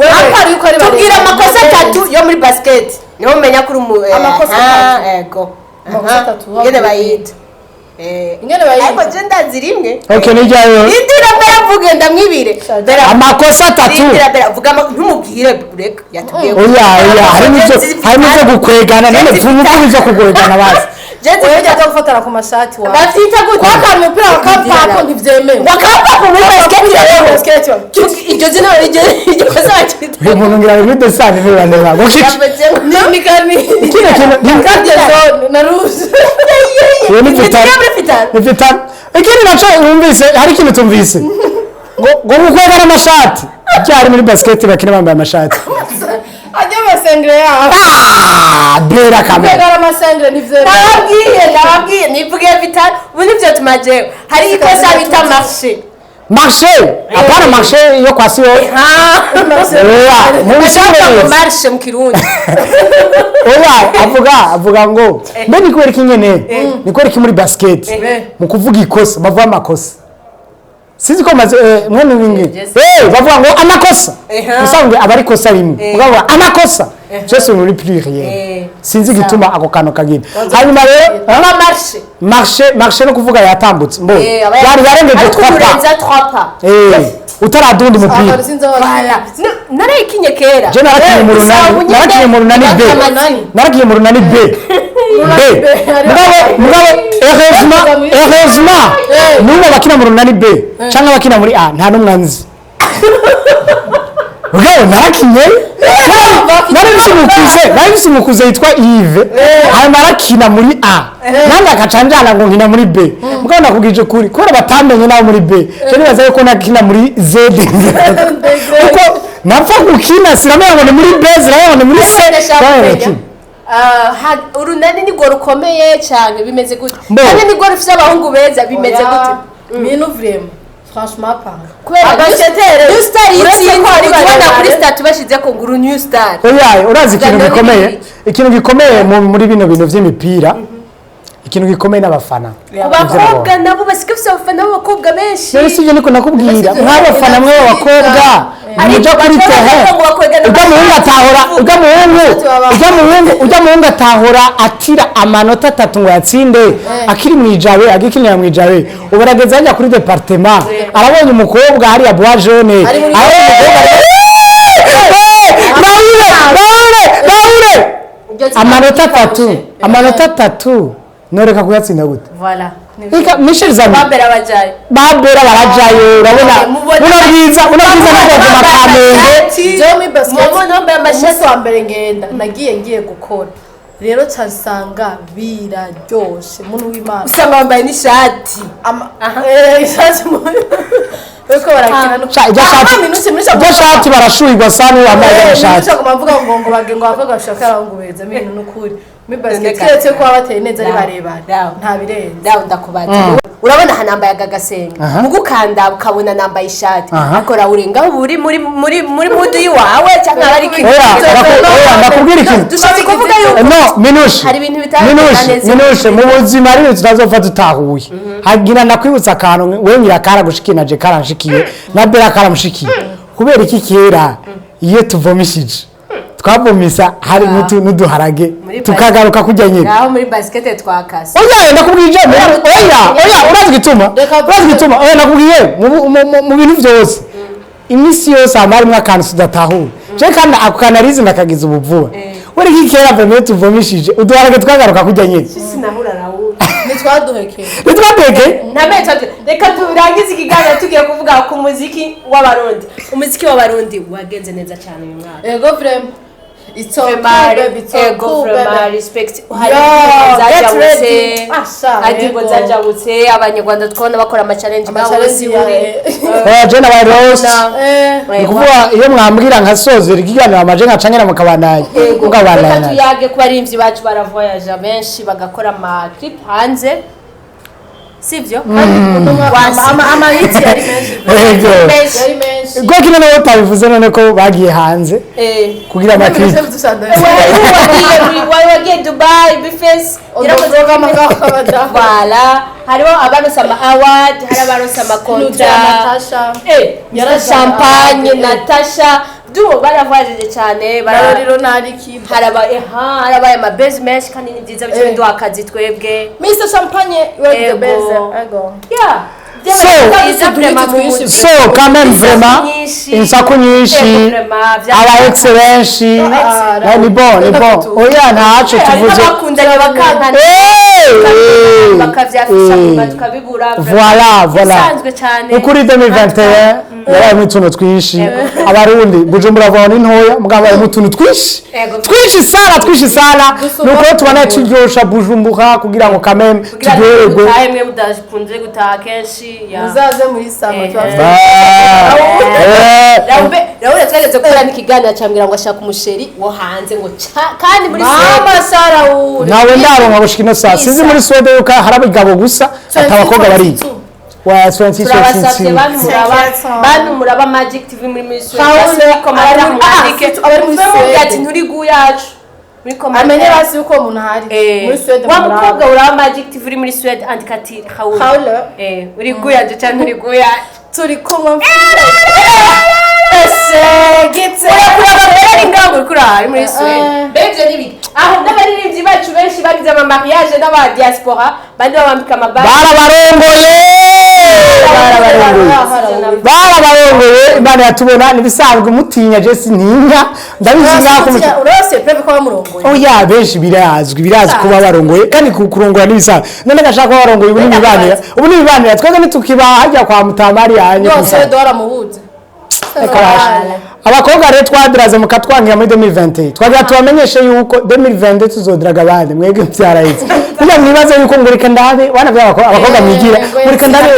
Apari yuko ari Tubwira barebare. amakosa atatu yo muri basket niho umenya ko uri umu Amakosa aha, atatu. ego. Amakosa Aha. atatu, Ingene bayita. Ingene bayita. Ariko je ndazi rimwe. Okay, nijyayo. Rindira mbere mvuge ndamwibire. Bera. Amakosa atatu. Rindira mbere vuga ntumubwire reka yatubwiye. Oya oya, harimo ibyo, harimo ibyo gukwegana none vuba uvuga ibyo kukwegana bazi. Jenzi Wewe ujya gufatana ku mashati wawe. Bavyita gute? Kwakana umupira wa kampako ntibyemewe. Wakapa muri basket rero. Basket. Iryo zina iryo kosa bakita. Uyu muntu ngira ngo muri desani ntibaneba ngo kici. Ni kami. Kino kintu Kadi zone na rouge. Iyo ni Vitaro. Ni muri Vitaro. Ni Vitaro. Ikindi naco wumvise, hari ikintu tumvise ngo gukwegana amashati byari muri basket bakina bambaye amashati. Ajya amasengere yaho. Ah, bera kamera. Kwegara amasengere ntibyemewe. Ndababwiye, ndababwiye nivuge Vitaro ubu nivyo tumajewe. Hari ikosa bita marché. Marché, apana marché yo kwa siyo. Ah. Oya, mu Bashaka ngo bisanzwe. marché mu Kirundi. Oya, avuga ngo mbe ni kubera iki nyene, ni kubera iki muri basket mu kuvuga ikosa bavuga amakosa, sinzi ko maze mwene wingi bavuga ngo amakosa. Eha. Usanzwe aba ari ikosa rimwe mugavuga amakosa cyose muri pluriel. Sinzi igituma ako kantu kagira hanyuma rero Aba marché. Marché, marché no kuvuga yatambutse mbo Aba yari yarengeje ariko 3 pas. urenza 3 pas. Utaradunda umupira. Ahantu sinzi aho Voilà. Narayikinye kera. Je narakinye mu Runani, narakinye mu Runani B. Narakinye mu Runani B. B. Mugabo heureusement, heureusement n'ubu abakina mu Runani B canke abakina muri A nta n'umwe anzi. Mugabo narakinye. Nari mfise umukuze yitwa Yves, hanyuma arakina muri A, nanjye akaca njana ngo nkina muri B. Mugabo nakubwije ukuri, kubera batamenye nawe muri B, je nibaza yuko nakina muri Z, kuko napfa gukina sinamenya ngo ni muri B, sinamenya ngo ni muri C. Ndashaka Kubera kumenya, nakina. Urunani nirwo rukomeye cyane, bimeze gute? Mbo. Kandi nirwo rufite abahungu beza, bimeze gute? Minu vraiment, franchement parlant, Kubera Abasetere, New Star uretse yitsinze, ko ari ubona barebare. Kuri statut bashize ko ngo uru New Star. Oya, urazi ikintu Uganda gikomeye? n'ibindi. Ikintu gikomeye muri bino bintu vy'imipira, ikintu gikomeye n'abafana. Ku bakobwa nabo basigaye bafite abafana b'abakobwa benshi. Rero sibyo, niko nakubwira, mw'abafana mwe b'abakobwa muja kuri Ariko terrain, baca bavuga ngo ujya muhungu atahora, ujya muhungu atahora atira amanota 3 ngo yatsinde akiri mwijabe, agikinira mwijabe. Ubu arageze hajya kuri département, arabonye umukobwa hariya bois jaune, Ari muri- arabonye umukobwa. Raure, Raure, Raure, amanota 3 noreka kuyatsinda gute? Voilà. Reka Michel Zami. Babera bajaye. Babera barajayo, urabona buno bwiza, buno bwiza n'ubuzima Kamenge. Jewe muri basket, Momo nambaye amashati. umunsi wa mbere ngenda, nagiye ngiye gukora, rero nsanga biraryoshe, muntu w'Imana. Usanga wambaye n'ishati. Ishati bariko barakina no Sha, iryo shati, iryo shati barashuhirwa sana iyo wambaye iryo shati. Nshaka mvuga ngo bage ngo abakobwa bashaka abahungu beza, ibintu n'ukuri muri basket, None keretse ko baba bateye neza, ari Dawe, barebare, dawe. nta birenze. Dawe, ndakubaza, urabona aha nambaye aka gasenge, mugukanda ukabona nambaye ishati, ariko rawurenga ubu uri muri mood y'iwawe cyangwa ari ikintu? Oya, oya, ndakubwira ikintu. Dushatse kuvuga yuko No, Minushe, hari ibintu bitagenda Minushe, neza. Minushe, mu buzima hari ibintu tutazopfa dutahuye. Hagira ndakwibutsa akantu, we ngira karagushikiye, na je karanshikiye, na Bera karamushikiye. Kubera iki kera iyo tuvomishije twavomisa hari n'uduharage Muri tukagaruka kurya nyine? Ngaho muri basket twakase. Oya, ndakubwije, oya, oya, urazi igituma? Urazi igituma? Oya, ndakubwiye, mu bintu byose, iminsi yose haba harimo akantu tudatahura. Je kandi ako kanarizi ndakagize ubuvuba. Uri iki kera vome tuvomishije uduharage twagaruka kurya nyine? Sinahura rawuri. Ntitwaduhekeye. Ntitwateke. Namenye, reka turangize ikiganiro tugiye kuvuga ku muziki w'Abarundi. Umuziki w'Abarundi wagenze neza cyane uyu mwaka. Ego, vraiment, it's so cool, Vraiment, baby, it's so ego, cool, vraiment, baby. respect. Hari Yo, indirimbo get zajabutse, ready. Ah, sha, hari indirimbo ego. zajabutse, Abanyarwanda twabona bakora ama challenge Ama challenge Oya, je nabaye roast. Ni ukuvuga iyo mwambwira nkasozera ikiganiro amaje nkacangera mukabandanya Reka mukabandanya. tuyage ku baririmbyi bacu, baravoyaja benshi bagakora ama clip hanze, sibyo? Amahiti yari menshi. Ego. Menshi. Yari menshi. Ko kimwe nawe utabivuze none ko bagiye hanze kugira ama clip. Wari wagiye Dubai, B-Face. Voilà, hariho abaronse ama award, hari abaronse ama contrat. Natasha. Mr Champagne, Natasha duo baravoyajeje cyane, Baroriro narikiba. Harabaye ama buzz menshi kandi ni byiza, bityo biduha akazi twebwe. Mr Champagne, you are the Ego. best. Ego. Yeah. So- Vraiment mu muziki. So quand même, vraiment, insaku nyinshi, aba ex benshi. Ni bon, ni bon. Oya, ntaco Hari tuvuze. n'abakundanye bakankana, bakavyafisha nyuma tukabibura. Voilà, voilà. Bisanzwe cyane. Ukuri 2021 yabayemo utuntu twinshi. Abarundi, Bujumbura vaho ni ntoya, mugabo habayemo utuntu twinshi, Ego. twinshi sana, twinshi sana. Nuko tubana turyosha Bujumbura kugira ngo quand même Kugira ngo turyoherwe. dutahe, mwe mudakunze gutaha kenshi ya. Muzaze muri summer. Ah, Raul twageze gukorana ikiganiro, acambwira ngo ashaka umusheri wo hanze, ngo kandi muri Mama Suède. Sara uri. Nawe ndaronka gushika ino saa, sinzi muri Suède yuko hari abagabo gusa, ata abakobwa bari wa 26. Turabasabye, 26. bantu muraba, bantu muraba Magic TV muri Suède, Raoul, muri commentaire mwandike. abari muri Mube Suède. ati nturi gu yacu muri commentaire. Amenye basi yuko umuntu ahari. Muri Suède Wa muraba. mukobwa uraba Magic TV uri muri Suède, andika ati Raoul. Raoul. Uri gu yacu cyangwa nturi gu yacu? Turi kumwe. Ese urakuraba mbere ari ngaho uri kuraba ari muri Suède. Mbere ibyo ni ibiki aho n'abaririmbyi bacu benshi bagize ama mariage n'aba diaspora, bandi babambika amabaji. Barabarongoye, barabarongoye, barabarongoye. Imana yatubona, nibisanzwe mutinya, je sintinya, ndabizi nkaho kumutinya. Urose preve ko bamurongoye. Oya, benshi birazwi, birazwi kuba barongoye, kandi kurongora n'ibisanzwe. None gashaka kuba barongoye, ubu nibibanira, ubu nibibanira, twebwe ntitukiba hajya kwa mutamari yanyu. Yose waramubuze. Reka basha. Abakobwa rero twadiraze mukatwangira muri 2021, twagira tubamenyeshe yuko 2022 tuzodraga abandi. Mwebwe byaraheze. Burya mwibaze yuko ngo reka ndabe wana bya abakobwa mwigira ngo reka ndabe,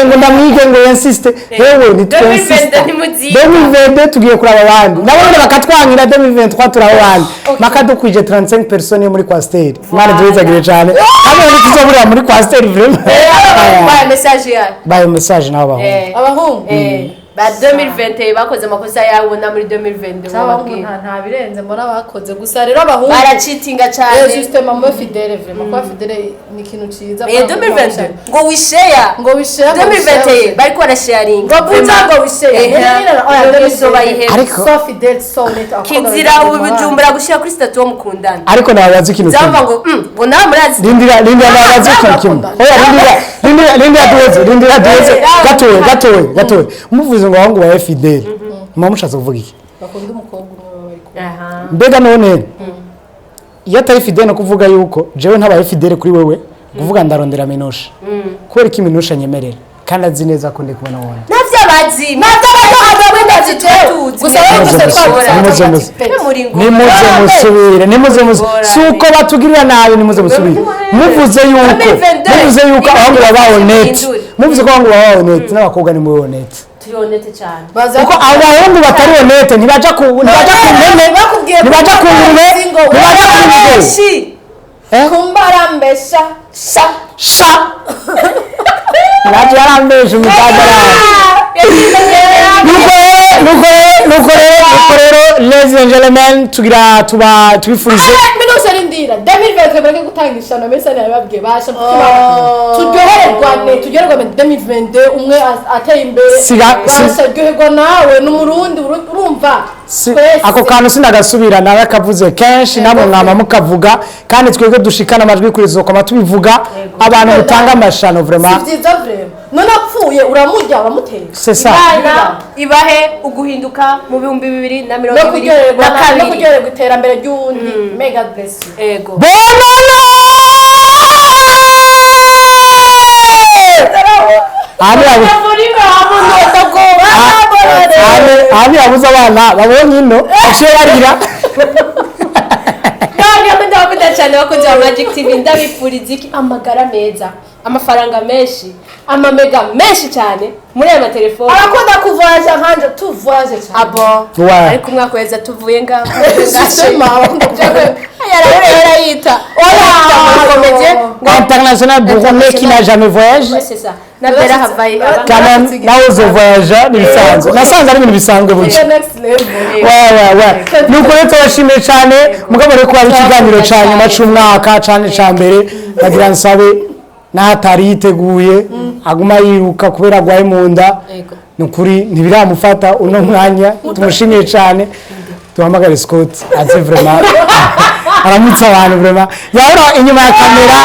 ngo ndamwige, ngo insiste. Yewe, ntitwinsista. 2022 ntimuziga. 2022 tugiye kuraba abandi, nabo nyene bakatwangira. 2023 turaba abandi makadukwije 35 personnes yo muri Coaster. Imana duhezagire cyane, hamwe ntituzoburira muri Coaster vraiment. Baye message yayo. Baye message nabo bahungu. Abahungu. Ba 2021 bakoze amakosa yabo na muri 2022 abahungu bababwira. Nta birenze mbona bakoze, gusa rero abahungu baracitinga cyane. Justement, mube fidèle, vraiment kuba fidèle ni ikintu ciza. 2022 ngo wishare. Ngo wishare. 2021 bariko barasharinga. Ngo buza ngo wishare. Iyo bayiheba. Ariko- so fidèle, so net. Kizira ubu Bujumbura gushyira kuri statut wo mukundana. Ariko nababaza ikintu kimwe. Byava ngo ngo nawe murazi. Rindira, rindira, nababaza ikintu kimwe. Oya, rindira, rindira, rindira duheze, rindira duheze gatowe, gatowe, gatowe. Muvuze ngo abahungu babe fidèle, muba mushatse kuvuga iki? Bakunda umukobwa umwe baba bari kumwe. Aha. Mbega none iyo atari fidèle, no kuvuga yuko jewe ntabaye fidèle kuri wewe, kuvuga ndarondera Minusha, kubera ko Minusha nyemerera kandi azi neza ko ndi kubona wowe. Navyo abazi, navyo abazi, tuzi. Gusa wowe Nimuze gusa musubire, nimuze musubire. Muri ngo Nimuze musubire, nimuze musubire. Si uko batugirira nabi, nimuze musubire. Muvuze yuko abahungu baba honnête, muvuze ko abahungu baba honnête, n'abakobwa ni muri honnête. Turi honnête cyane. Baza Kuko abo bahungu batari honnête ntibaja ku mpene, Bakubwiye ntibaja ku ngurube, ngo ntibaja ku ngurube. Benshi. Eh? Kumbarambesha sha. Sha, naje yarambeshe umutagara. Nuko rero, ladies and gentlemen, tugira tuba tubifurize. Minusha, rindira, 2023 bareke gutanga ishano mbese nabibabwiye basha. Turyohererwane, turyohererwane 2022, umwe ateye imbere. Basha, ryoherwa nawe n'umurundi, urumva. Twese. Ako kantu sinagasubira, nawe akavuze kenshi, namwe mwama mukavuga, kandi twebwe dushikana amajwi kuri zokoma tubivuga. Abantu mutanga amashano, vraiment. Si byiza vraiment. None apfuye uramurya, uramutera. C'est ça. Imana ibahe uguhinduka mu bihumbi bibiri na mirongo No ibiri kuryoherwa na no kabiri. kuryoherwa iterambere ry'uwundi. May God bless you. Ego. Bonana. Ahandi yabuze abana babonye ino baciye barira. Noneho ndabakunda cyane, bakunzi ba Magic TV. Ndabifuriza iki? Amagara meza, amafaranga menshi, amamega menshi cyane muri aya matelefone. Arakunda kuvoyaja nkanje, tuvoyaje cyane. Abo. Ouais. Ariko umwaka weza tuvuye ngaho. Justement, abakunda kuvoyaja. Yarayita oya comédien ngo International burundais qui n'a jamais voyagé. Ouais, c'est ça, na Bella Havayi. Quand même, nawe uzovoyaja, ni ibisanzwe, nasanze ari ibintu bisanzwe burya. Next level. Ouais, nuko rero turashimiye cyane. Mugabo rero kuba ari ikiganiro cya nyuma c'umwaka cyane cya mbere, ndagira nsabe n'ahatari yiteguye aguma yiruka kubera agwaye mu nda. Ni ukuri ntibiramufata uno mwanya. Tumushimiye cyane. Duhamagare Scott aze vraiment aramutse abantu. Vraiment yahora inyuma ya kamera,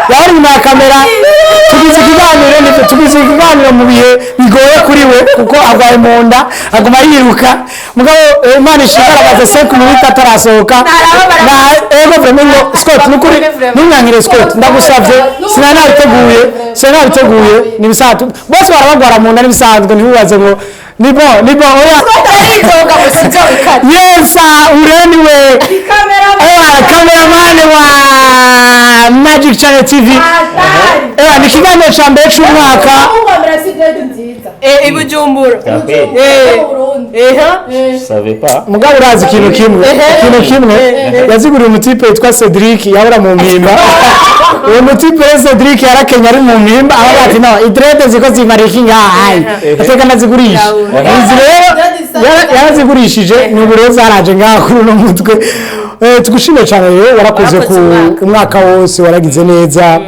yahora inyuma ya kamera. Tugize ikiganiro, nibyo, tugize ikiganiro mu bihe bigoye kuri we kuko arwaye mu nda, aguma yiruka. Mugabo Imana ishimwe, aramaze 5 minutes atarasohoka. Na ego, vraiment ngo Scott, nukuri ntunyankire Scott, ndagusavye. Sinanabiteguye, sinanabiteguye, ni ibisanzwe, bose barabagwara mu nda, n'ibisanzwe. Ntiwibaze ngo ni bon, ni bon. Oya, yes, ureni we. Cameraman wa Magic Channel TV. Ni ikiganiro ca mbere c'umwaka. I Bujumbura. Je savais pas. Mugabo urazi ikintu kimwe, ikintu kimwe yaziguriye umutipe witwa Cedric yabura mu mpimba. Uwo mutipe rero Cedric yarakenya ari mu mpimba, aho ati no idrede ziko zimara iki ngaha, ateka ndazigurisha izi. Rero yarazigurishije, ni ubu rero zaraje ngaha kuri uno mutwe. Tugushimiye cyane rero, warakoze ku Warakoze umwaka. Umwaka wose waragize neza.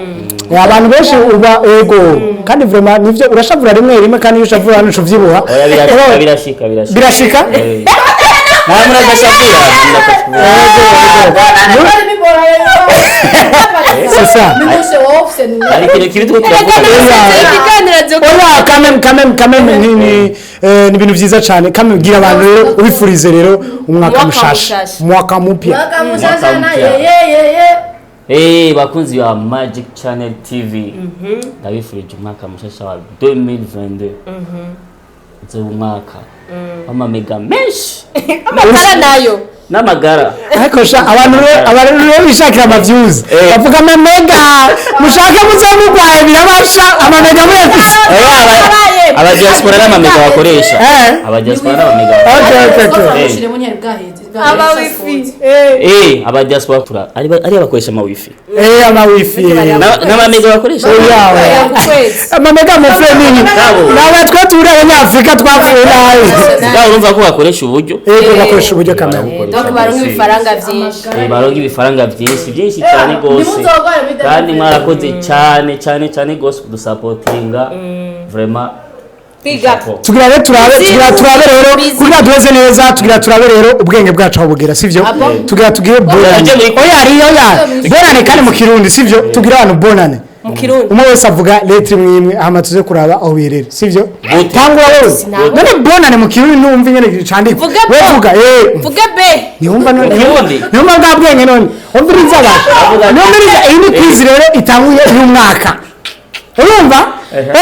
Abantu benshi uba ego, kandi vraiment nivyo, urashavura rimwe rimwe, kandi iyo ushavura hano ucuvyibuha. Oya, birashika, birashika, birashika. Birashika. Eh. Nta muntu adashavura, nta muntu adashavura. C'est ça. Hari ikintu kibi turiko turavuga. Oya, quand même, quand même, quand même, ni ibintu vyiza cyane. Quand même, gira abantu rero ubifurize rero umwaka Umwaka mushasha. mushasha. Mwaka mupya. Bakunzi ba Magic Channel TV, ndabifurije umwaka mushasha wa 2022, uzoba umwaka Amamega menshi. Amagara nayo. N'amagara. Ariko sha, abantu rero bishakira amavyuzi, bavuga amamega, mushake muze mugwaye birabasha amamega muyafise. Abadiaspora n'amamega bakoresha. Abadiaspora n'amamega. Okay. Ushiremo ntiyari bwaheze. Aba wifi. Abadiaspora tura ari ari bakoresha ama wifi. Ama wifi. N'amamega bakoresha. Oya, oya. Ku kwezi. Amamega mupfuye nini? Nabo. Nawe twe turi abanyafurika twapfuye nabi. Ngaho urumva ko bakoresha uburyo. Yego, bakoresha uburyo kamera. Donc baronka ibifaranga byinshi. Baronka ibifaranga byinshi byinshi cyane gose. Ntimuzogware muri Kandi mwarakoze cyane cyane cyane gose kudusapotinga. Vraiment. Big up. Tugira rero turabe, tugira turabe rero kugira duheze neza, tugira turabe rero ubwenge bwacu aho bugera, sivyo? Tugira tugire bonane. Tujye muri- Oya, ari oya, bonane kandi mu Kirundi, sivyo? Tugira abantu bonane. Mu Kirundi. Umwe wese avuga lettre imwe imwe, hama tuze kuraba aho biherera, sivyo? Gute? Tangura wewe. None bonane mu Kirundi numva ingene candikwa. Vuga Wewe bo. vuga. Vuge B. Niwumva none. Mu Kirundi? Niwumva bwa bwenge none. Umviriza ba. Niwumviriza, iyi ni quiz rero itanguye y'umwaka. Urumva?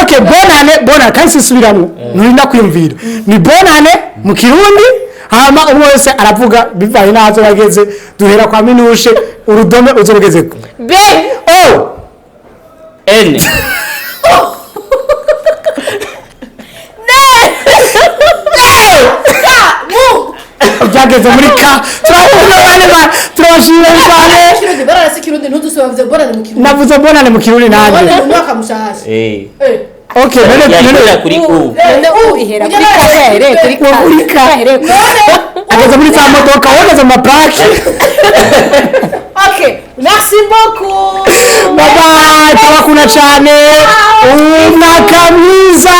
Okay, bonane, bonane kandi sisubiramwo. Nturinda kwiyumvira. Ni bonane mu Kirundi, hama umwe wese aravuga bivaye n'aho bageze, duhera kwa Minushe, urudome uzorugezeko. B. O. N. Byageze muri K. Turabona bane ba turabashimira cyane. Kirundi bararasi Kirundi ntudusobanuze bonane mu Kirundi. Navuze bonane mu Kirundi Bonane nanjye. mu mwaka mushasha. Okay, none Yagera none kuri U. None U ihera kuri K, yahereye kuri K. Kuri K. Yahereye kuri K. Ageze muri za modoka, wageze mu maparake. Ok, merci beaucoup. Bye bye, turabakunda cyane. Umwaka mwiza.